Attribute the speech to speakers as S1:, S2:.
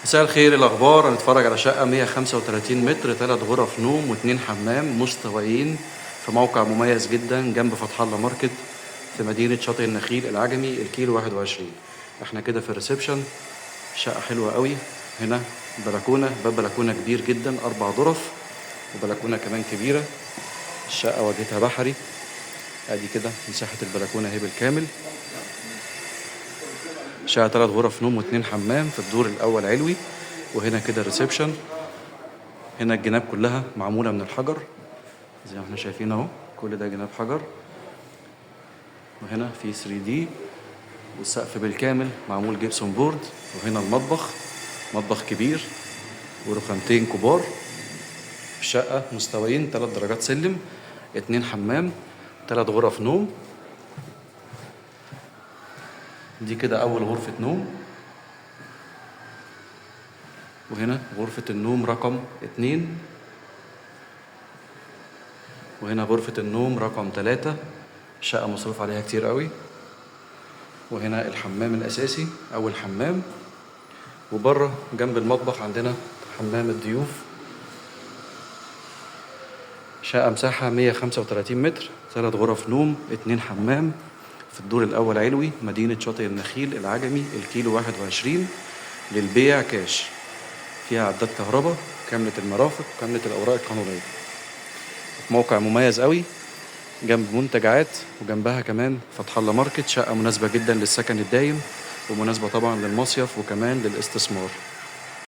S1: مساء الخير. الاخبار؟ هنتفرج على شقه 135 متر، 3 غرف نوم واتنين حمام مستويين، في موقع مميز جدا جنب فتح الله ماركت في مدينة شاطئ النخيل العجمي، الكيلو 21. احنا كده في ال reception. شقه حلوة قوي. هنا بلكونه، باب بلكونة كبير جدا، 4 غرف وبلكونه كمان كبيره. الشقة واجهتها بحري. ادي كده مساحة البلكونه اهي بالكامل. شقة 3 غرف نوم واتنين حمام في الدور الأول علوي. وهنا كده ال reception. هنا الجناب كلها معمولة من الحجر زي ما احنا شايفين اهو، كل ده جناب حجر. وهنا في 3D، والسقف بالكامل معمول gypsum board. وهنا المطبخ، مطبخ كبير ورخامتين كبار. الشقة مستويين، 3 درجات سلم، 2 حمام، 3 غرف نوم. دي كده أول غرفة نوم، وهنا غرفة النوم رقم 2، وهنا غرفة النوم رقم 3. شقة مصروف عليها كتير قوي. وهنا الحمام الأساسي، أول حمام. وبره جنب المطبخ عندنا حمام الضيوف. شقة مساحة 135 متر، 3 غرف نوم، 2 حمام، في الدور الأول علوي، مدينة شاطئ النخيل العجمي، الكيلو 21. للبيع كاش. فيها عداد كهرباء، كاملة المرافق، كاملة الأوراق القانونية. في موقع مميز قوي جنب منتجعات، وجنبها كمان فتح الله ماركت. شقة مناسبة جدا للسكن الدايم، ومناسبة طبعا للمصيف وكمان للاستثمار.